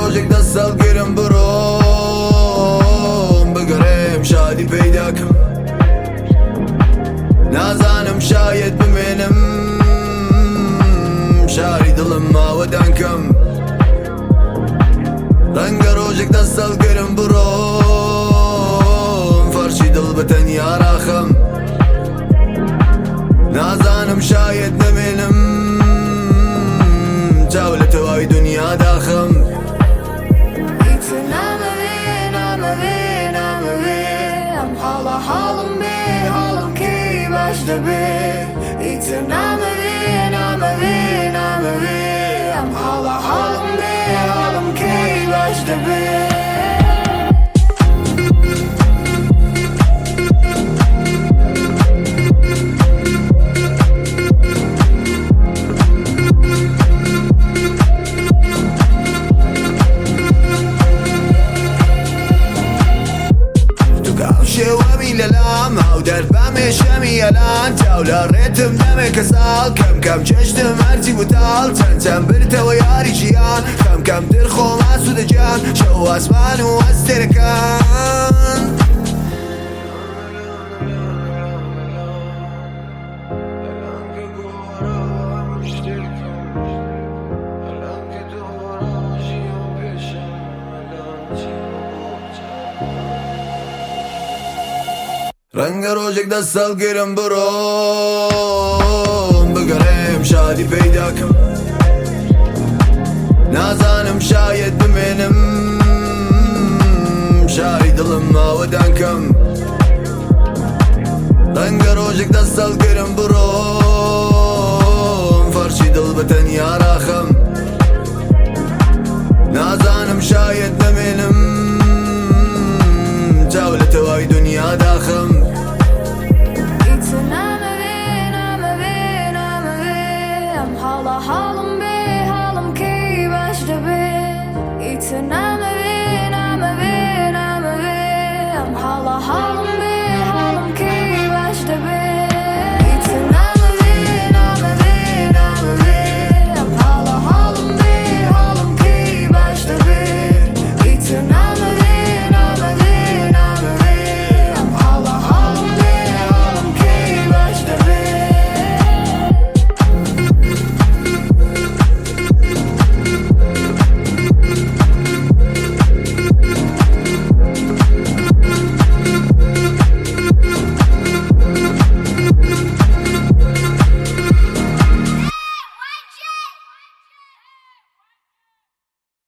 ڕۆژێک دەست هەڵگرم بڕۆم، بگەڕێم شادی پەیداکەم. نازانم شایەد بمێنم، شاری دڵم ئاوەدان کەم. ڕەنگە ڕۆژێک دەست هەڵگرم بڕۆم، فەرشی دڵ بە تەنیا ڕاخەم. نازانم شایەد نەمێنم، چاو لە تەواوی دنیا داخەم. ئیتر نامەوێ، نامەوێ، نامەوێ ئەم حاڵە حاڵم بێ، حاڵم کەی باش دەبێ. ئیتر نامەوێ، نامەوێ، نامەوێ ئەم حاڵە حاڵم بێ، حاڵم کەی باش دەبێ. تو شێوەمی لەلام هاو دەربەمێ شەمی ئەلان، چاو لە ڕێتم دەمێ کە ساڵ کەم کەم چێشتم هەرچی وتاڵ، چەند چەند برتەوە یاری ژیان، کەم کەمتر خۆم ئاسوودە گیان، شەو ئاسمان و ئەستێرەکان. ڕەنگە ڕۆژێک دەست هەڵگرم بڕۆم، بگەڕێم شادی پەیداکەم. نازانم شایەد بمێنم، شاری دڵم ئاوەدان کەم. ڕەنگە ڕۆژێک دەست هەڵگرم بڕۆم، فەرشی دڵ بە تەنیا ڕاخەم. نازانم شایەد نەمێنم، چاو لە تەواوی دنیا داخەم. ئیتر نامەوێ، نامەوێ، نامەوێ ئەم حاڵە حاڵم بێ، حاڵم کەی باش دەبێ. ئیتر نامەوێ.